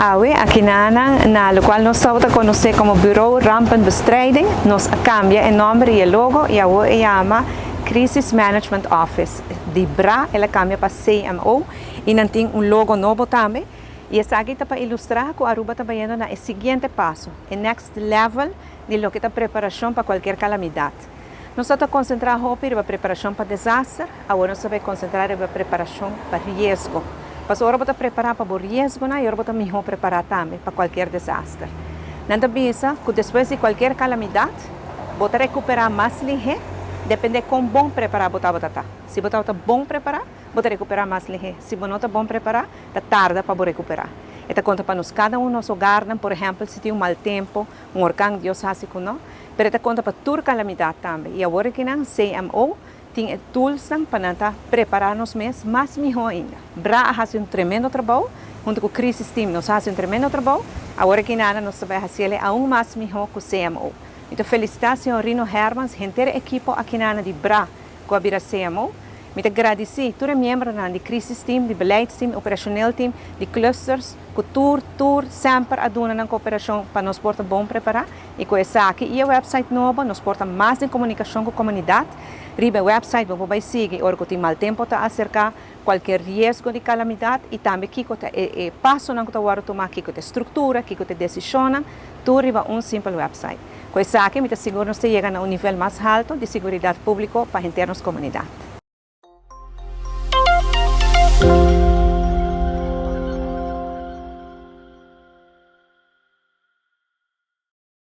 Awe, akinan na lokual nos tabata konosé komo Bureau Rampenbestrijding, nos a kambia e nòmber i e logo i awor e yama Crisis Management Office. Di BRA el a kambia pa CMO i nan tin un logo nobo tambe. I esaki ta pa ilustrá ku Aruba ta bayendo na e siguiente paso, e next level di loke ta preparashon pa kualkier kalamidat. Nos ta konsentrá hopi riba preparashon pa desaster, awor nos ta bai konsentrá riba preparashon pa riesgo. Pasobra ora bo ta prepará pa bo riesgonan i ora bo ta mihó prepará tambe pa kualkier desaster. Nan ta bisa ku despues di kualkier kalamidat, bo ta rekuperá mas lihé, dependé kon bon prepará bo tabata ta. Si bo tabata bon prepará, bo ta rekuperá mas lihé. Si bo no ta bon prepará, ta tarda pa bo rekuperá. E ta konta pa nos kada un nos hogarnan, por ehèmpel si tin un mal tempu, un orkan, Dios hasi ku no, pero e ta konta pa tur kalamidat tambe. I awor akinan CMO tin e toolsnan pa nan ta prepará nos mes mas mihó ainda. Bra a hasi un tremendo trabou, huntu ku Crisis Team nos a hasi un tremendo trabou, awor akinana nos ta bai hasiel aun mas mihó ku CMO. Mi ta felisitá señor Rino Hermans, henter e ekipo akinana di bra ku a bira CMO. Mi ta gradisí tur e miembronan di Crisis Team, di Beleidsteam, Operationeel Team, di clusters, ku tur tur semper a duna nan kooperashon pa nos por ta bon prepará. I ku esaki i e website nobo nos por ta mas den komunikashon ku komunidat. Riba e website bo por bai sigui ora ku tin mal tempu ta aserká, kualkier riesgo di kalamidat i tambe kiko ta e e pasonan ku ta wòrdu tumá, kiko ta e struktura, kiko ta e desishonnan, tur riba un simpel website. Ku esaki mi ta sigur nos ta yega na un nivel mas haltu di siguridat públiko pa henter nos komunidat.